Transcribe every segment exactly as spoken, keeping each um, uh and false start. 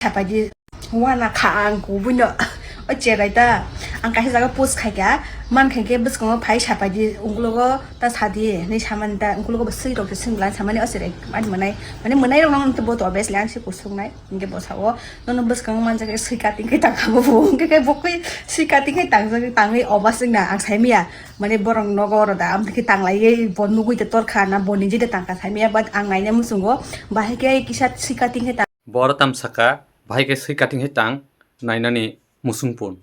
Sapaidi wana kha ang kubuino. O cherai ta ang kaisa jaga post khaikha, man khaikhe bwskango phai sapaidi, ungkulogo ta sadi hinwi samani ta, ungkulogo bo swi rok se swngla samani o cherai mani mwnai, mane mwnai rok nang bo to obviously ang se kusuk nai, hinkhe bo sao nono bwskango manjak swi cutting khe tangkha bo, hinkhe bo khe swi cutting khe tangjak tangwi obas wngna ang saimaya, mane borok nogo oro da amtwkhe tanglaiwi bo nugwi de torkha na bo niji de tangkha saimaya, but ang naina muchungo bahai khe kisa swi cutting khe tang. Boro tam saka, bahai khe swi cutting hai tang nainani musung pun.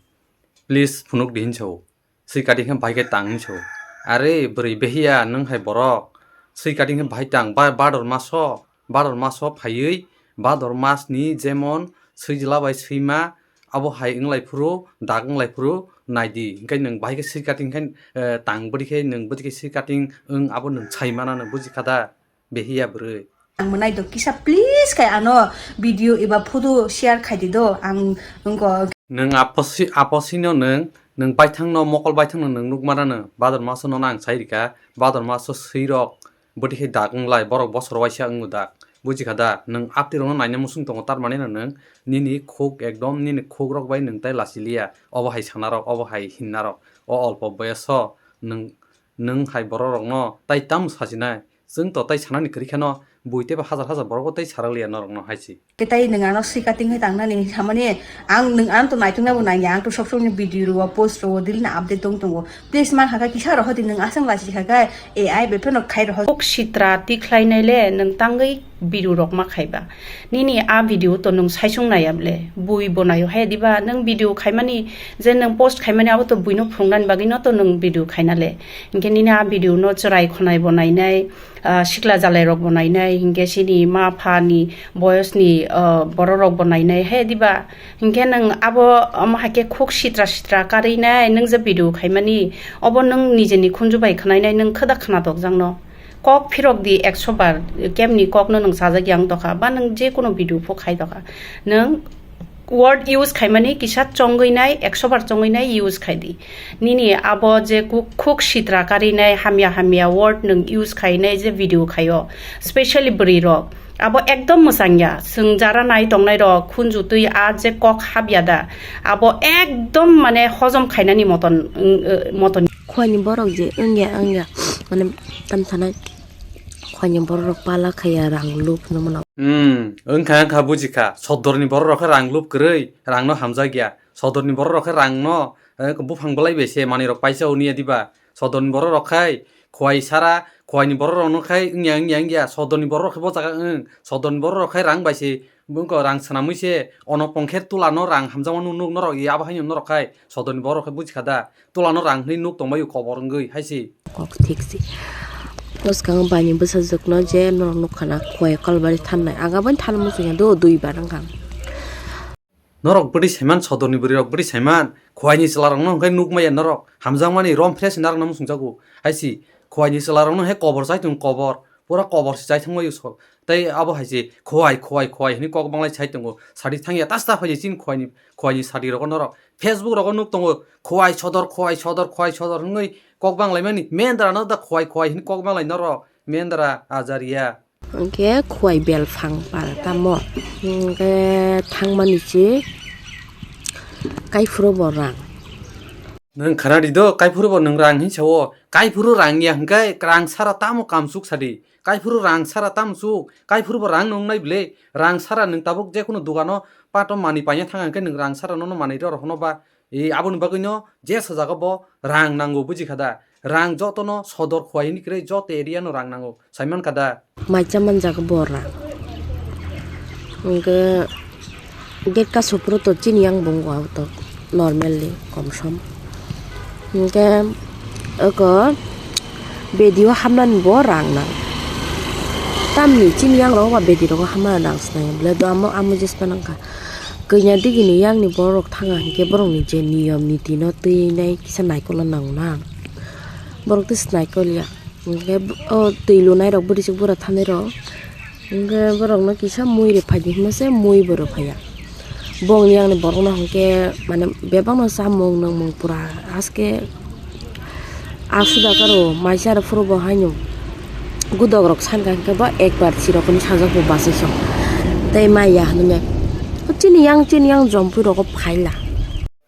Please phunuk di hinsa o. Swi cutting hai bahai khe tang hinsa o. Are bwrwi behiya nwng hai borok. Swi cutting hai bahai tang ba bador maso, bador maso phaiwi bador masni jemon swijla bai swima abo hai wnglai phuru, dak wnglai phuru nai di. Hinkhe nwng bahai khe swi cutting hai, eh, tang bwrwi khe nwng bwrwi khe swi cutting wng abo nwng sai mana nwng buji kha da? Behiya bwrwi. Ang mwnai do kisa please khai ano video eba photo share khai di do ang wngko. Nwng aposi-, aposino nwng, nwng baithangno, mokol baithangno nwng nukmana nwng. Bador maso nono ang sai rikha, bador maso swirok bwtwi khe dak wnglai, borok bosor waisa wngo dak. Buji kha da? Nwng aptwi rokno naina muchung tongo, tar mani no nwng nini khuk ekdom nini khuk rok bai nwng tai lachiliya. Obo hai sanarok, obo hai hinnarok, o olpo boyoso nwng, nwng hai borok rokno tai tamo sachinai? Chwng to tai sanani kwrwi kheno, bui teibo hajar hajar borok bo tai sarakliya norokno hai se. Khe tai nwng ano sika tingwi tangnani samani, ang nwng ano to naithokna bo nangya, ang to sob somoni video rwo, post rwo, daily na update tong tongo. Please man hakha kisa rohor di, nwng aswk lachi hakha, A I bai phano khai rohor. Kok sitra tikhlainai le nwng tangwi video rok ma khaiba. Nini a video to nwng saisung naiya ble, bui bo naio hai diba, nwng video khaimani je nwng post khaimani abo to buino phunuknani bagwi no to nwng video khaina le. Hinkhe nini a video no chwrai khonai bo nainai, ah, sikla jalai rok bo nainai, hinkhe chini ma pha ni boyos ni, ah, borok rok bo nainai he diba? Hinkhe nwng abo, omo hai khe khuk sitra sitra karwi nai, nwng je video khaimani, obo nwng nijeni khunju bai khwnainai, nwng khwda khwna dokjak no. Kok phirok di ekso bar, kemni kok no nwng chajak yang dokha, ba nwng je kono video pho khai dokha. Nwng word use khaimani kisa chongwi nai, ekso bar chongwi nai use khai di. Nini abo je ku-, khuk sitra karinai hamya hamya word nwng use khainai je video khaio, specially bwrwi rok, abo ekdom mwchang ya. Chwng jara nai tongnai rok khunju twi a je kok hapya da, abo ekdom mane hojom khainani moton, wng, wng, moton. Khwani borok je wngya wngya mane tam thanai. Khwani borok rok pala khaya rang lup no mano. Hmm, wngkha, wngkha, bujikha. Sodorni borok rok khe rang lup kwrwi, rang no hamjak ya. Sodorni borok rok khe rang no, eh, buphang bwlai bai se manwi rok paisa uni ya diba. Sodorni borok rok khai khwai sara, khwaini borok rok no khai wngya, wngya, wngya. Sodorni borok rok khe bo jaga wng, sodorni borok rok khai rang bai se, bwngko rang swnamwi se, ono pongkher tula no rang hamjakma nuk, nuk norok ya, abo haino norok khai sodorni borok rok khe bujikha da. Tula no rang hwnwi nuk tongbaio kobor wngwi hai se. Kok thik se. Bwskango baini bwsajwk no je norok nukha na khwai kolbari thannai. Aga bai than muchung ya do dui bar wngkha. Norok bwtwi saiman sodorni bwrwi rok bwtwi saiman khwaini chwla rok no hwnkhe nuk maya norok hamjakmani rom fresh narok no muchung jago hai se. Khwaini chwla rok no he kobor chai tongo kobor. Pura kobor se chai thangbaio so. Tei abo hai se khwai, khwai, khwai hwnwi kok banglai sai tongo. Sadi thangya tas ta phai se chini khwaini, khwaini sadi rogo norok. Facebook rogo nuk tongo, "Khwai sodor, khwai sodor, khwai sodor," hwnwi kok banglaimani. Mendra no da khwai, khwai hwnwi kok banglai norok. Mendra ajaria. Hwnkhe khwai belphang para tamo. Hwnkhe thangmani se kaiphuru bo rang. Nwng khana di do, kaiphuru bo nwng rang hinwi sao. Kaiphuru rang ya hwnkhe rang sara tamo kamsuk sadi. Kaiphuru rang sara tamo chuk. Kaiphuru bo rang nung nai bwle. Rang sara nwng tabuk jekhunu dugano pato manwi paina thang hwnkhe nwng rang sara nono manwi rw rw hwno ba. E, aboni bagwino je sajagao bo rang nango, buji kha da? Rang jotono sodor khwai hwnwi kwrwi joto area no rang nango, sai man kha da? Mai cha man jaga bo rang. Hwnkhe gate kasu phuru to chini yang bo wngkha auto normally kom som. Hwnkhe oko bedi o hamnani bo rang nang. Tamni chini yang rok ba bedi rogo hamna nang sinai bwle do amo, amo jespa nang kha. Kanya digini yangni borok thanga hinkhe borokni je niyom niti no twi nai kisa naikol no nango na. Borok tei se naikol ya. Hinkhe o twi lunai rok bwrwi chuk bura thanai rok. Hinkhe borok no kisa mui rw phai di hinma se mui bo rw phai ya. Bongni yangni borok no hinkhe mane bebak no chamung nungmung pura haske. Aswk da karo maisa rw phuru bo haino. Gudok rok san kha hinkhe bo ekbar chirok hwnwi sajak bo bachai song. Tei maya hwnwi Chini yang, chini yang jompui rogo phaila.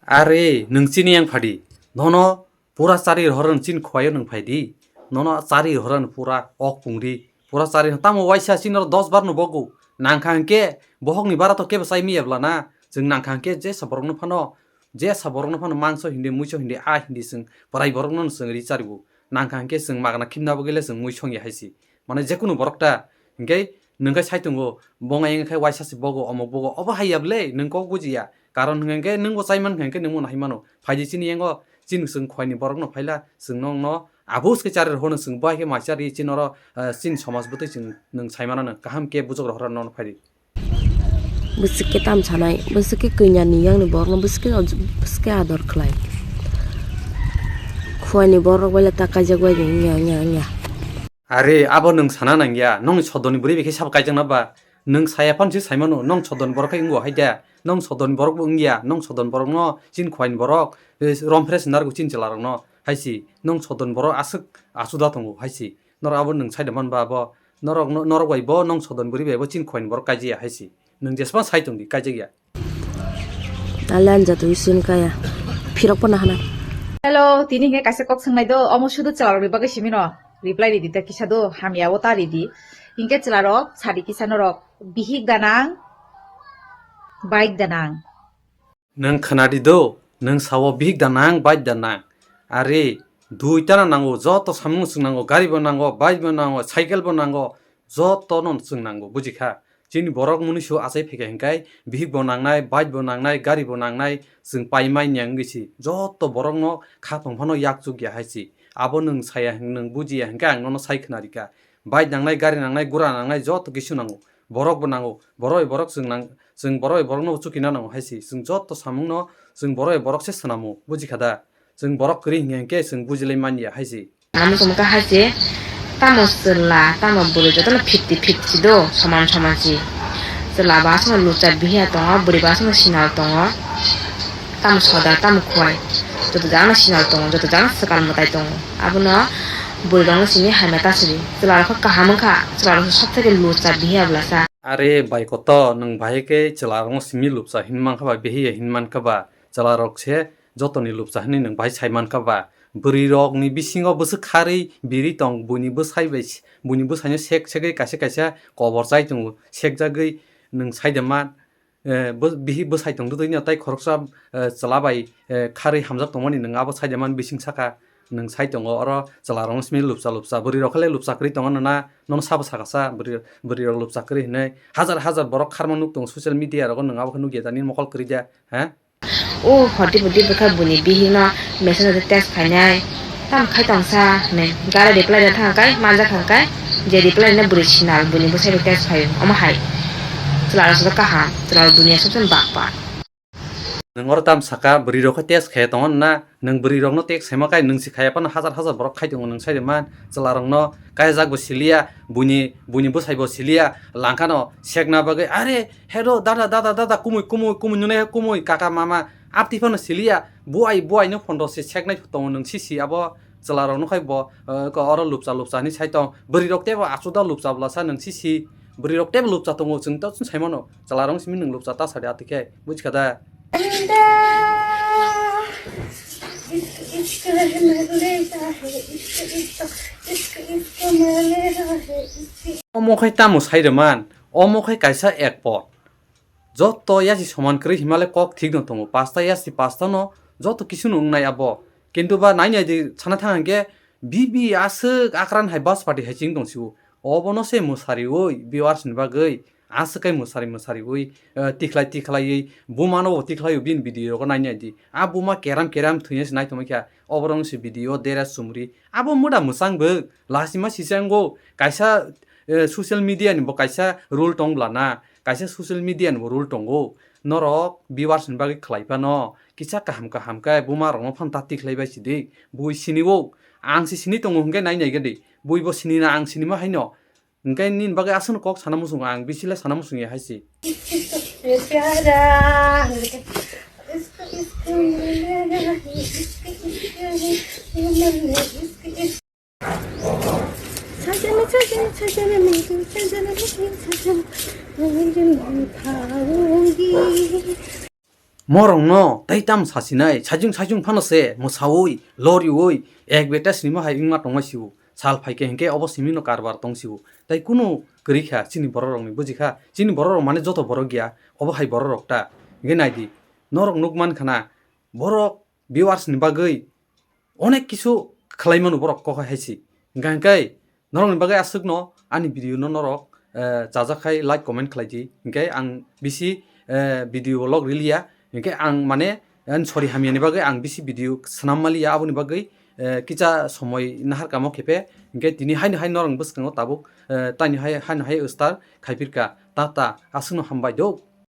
Are, nwng chini yang phadi. Nono pura chari rohor nwng chini khwlai o nwng phaidi. Nono chari rohor nwng pura ok pungdi. Pura chari tamo waisa chini oro dos bar no bogo. Nangkha hwnkhe bohok ni bara to kebo chai miya bla na. Chwng nangkha hwnkhe jesa borok no phano, jesa borok no phano mangso hindi, muiso hindi, a hindi chwng prai borok no chwng ri chari bo. Nangkha hwnkhe chwng magna khimna bagwi le chwng mui song ya hai si. Mane jekunu borok ta, hwnkhe nwng khe sai tongo, bo wngkha khe waisa se bogo, omo bogo, obo hai ya bwle, nwng kok buji ya. Karon hwnkhe nwng bo chai man kha hwnkhe nwng bo nahai mano. Phaidi chini yango, chini chwng khwlai ni borok no phaila, chwng nong no, abo se chari rw hwno chwng bo hai khe mai chari chini oro, eh, chini somaj bwtwi chwng nwng sai mano, kaham khe bujok rohor no phaidi. Bwswk khe tam sanai, bwswk khe kanya ni yang ni borok no bwswk khe, bwswk khe ador khlai. Khwlai ni borok bai le ta kaijak bai wngya, wngya, wngya. Are, abo nwng sana nangya, nongni sodoni bwrwi bai khe sabo kaijakna ba? Nwng saya phano se saimano, nong sodoni borok khai wngo hai da? Nong sodoni borok bo wngya, nong sodoni borok no chini khwlai ni borok, eh, rom phre se narwgo chini chwla rok no hai si, nong sodoni borok aswk achuda tongo hai si, norok abo nwng saida man ba abo, norok no, norok bai bo nong sodoni bwrwi bai bo chini khwlai ni borok kaijakya hai si, nwng jesma sai tong di kaijakya. Tale anja twi sin kaya. Phirok pono hana. Hello, tini hingke kaisa kok swngnai do, omo sudu chwla rokni bagwi simi no reply ridi ta kisa do, hamya o ta ridi. Hingke chwla rok sadi kisa norok bihik danang, bike danang. Nwng khwnadi do, nwng sao bihik danang, bike danang. Are, duitano nango, joto samung swng nango, gari bo nango, bike bo nango, cycle bo nango, jotono chwng nango, buji kha. Chini borok mwnwi su achai phaikha hinkai, bihik bo nangnai, bike bo nangnai, gari bo nangnai, chwng pai manya wngwi si. Joto borok no kha tong phano yak chuk ya hai si. Abo nwng saya hwn, nwng buji ya hinkai ang nono sai khna rikha. Bike nangnai, gari nangnai, gura nangnai, joto kisu nango. Borok bo nango. Borok bai borok chwng nang, chwng borok bai borok no bo chukina nango hai si. Chwng joto samung no chwng borok bai borok se swnamo, buji kha da? Chwng borok kwrwi hinkhe hinkhe chwng bujilai manya hai si. Amo chwng kha hai se, tamo chwla, tamo bwrwi jotono fifty fifty si do, soman soman si. Chwla ba aswkno luchar bihiya tongo, bwrwi ba aswkno sinal tongo. Tamo soda, tamo khwlai. Joto jagano sinal tongo, joto jagano swkang mwtai tongo. Abono bwrwi rokno simi hamya ta sidi. Chwla rok khe kaham wngkha, chwla rok sob theke luchar bihiya bwlasa. Are bai koto, nwng bahai khe chwla rokno simi lupcha hin mankha ba, bihiya hin mankha ba, chwla rok se jotoni lupcha hinwi nwng bahai sai mankha ba? Bwrwi rokni bisingo bwswk kharwi biri tong, buini bwsai bai, buini bwsaino sek segwi kaisa kaisa kobor chai tongo, sekjagwi nwng sai de man, eh, bo, bihi bwsai tong dwdwino tei khoroksa, eh, chwla bai, eh, kharwi hamjak tongmani nwng abo sai de man bising saka. Nwng sai tongo oro chwla rokno simi lupcha lupcha, bwrwi rok khe le lupcha kwrwi tongo nana, nono sabo sakasa bwrwi, bwrwi rok lupcha kwrwi hinwi hajar hajar borok kharma nuk tongo social media rogo, nwng abo khe nukya da nini mokol kwrwi da, ha? O hoti poti bwkha buni bihikno messenger text khainai. Tam khai tongsa hinwi gari reply da thang kai, manja khang kai, je reply na bwrwi sinal buni bwsai bai text khaio, omo hai. Chwla rok kaham, chwla rok dunia sob somoi bakpa. Nwng oro tam saka bwrwi rok khe text khe tongo na, nwng bwrwi rokno text khaima kai nwng si khaya phano hajar hajar borok khai tongo, nwng sai rwman chwla rokno kaijak bo siliya, buini, buini bwsai bo siliya, langkha no sekna bagwi, are, Hello, dada, dada, dada, kumui, kumui, kumui, nune, kumui, kaka, mama, apti phano siliya, buai, buai no phondo se seknai tongo nwng sisi, abo chwla rok no khai bo, eh, ko oro lupcha, lupcha hinwi sai tong, bwrwi rok tebo achuda lupcha bwlasa nwng sisi, bwrwi rok tebo lupcha tongo, chwng to chwng sai mano, chwla rok simi nwng lupcha ta sadi atwi khe, buji kha da? Omo khai tamo sai rwman, omo khai kaisa ek pot. Joto yasi soman kwrwi himale kok thik no tongo. Pasta yasi pasta no joto kisu no wngnai abo. Kintu ba nai nai di sana thang hwnkhe bibi aswk akran hai bas pati hai ching tong sio. Obono se mwsariwi viewers ni bagwi aswk kai mwsari mwsariwi, eh, tikhlai tikhlaiwi buma no bo tikhlaio bini video rogo nai nai di. A buma keram keram thwina se nai tongwi kha. Oborok se video dera chumri. Abo muda mwchang bo lasima sisango kaisa, eh, social media ni bo kaisa rule tong bla na. Kaisa social media ni bo rule tongo. Norok viewers ni bagwi khlai phano kisa kaham kaham khe buma rokno phano ta tikhlai bai sidi. Bui sini o, ang se sini tongo hwnkhe nai nai gadi. Bui bo sini na ang sini ma haino. Hwnkhe nini bagwi aswkno kok sana muchungo ang, bisi le sana muchungya hai se. Morongno tei tam sasinai, sajung sajung phano se mwsaui, loriui, ek beta sinima hai wngma tongma sio. Sal phaikhe hinkhe obo simino karbar tong sio. Tai kunu kwrwi kha chini bororokni, buji kha? Chini bororok mane joto borok ya, obo hai bororok ta. Hinkhe naidi, norok nukman khana, borok viewers ni bagwi onek kisu khlai mano borok kok hai si. Hingkha hingkhe norokni bagwi aswkno ani video no norok, eh, chajak khai like comment khlai di. Hingkhe ang bisi, eh, video log riliya. Hingkhe ang mane, eh, sorry hamyani bagwi ang bisi video swnam maliya aboni bagwi, eh, kicha somoi nahar kamo khepe. Hingkhe tini haino hai norokni bwskango tabuk, eh, taini hai, haino hai star khaipirka. Tata aswkno hambai do.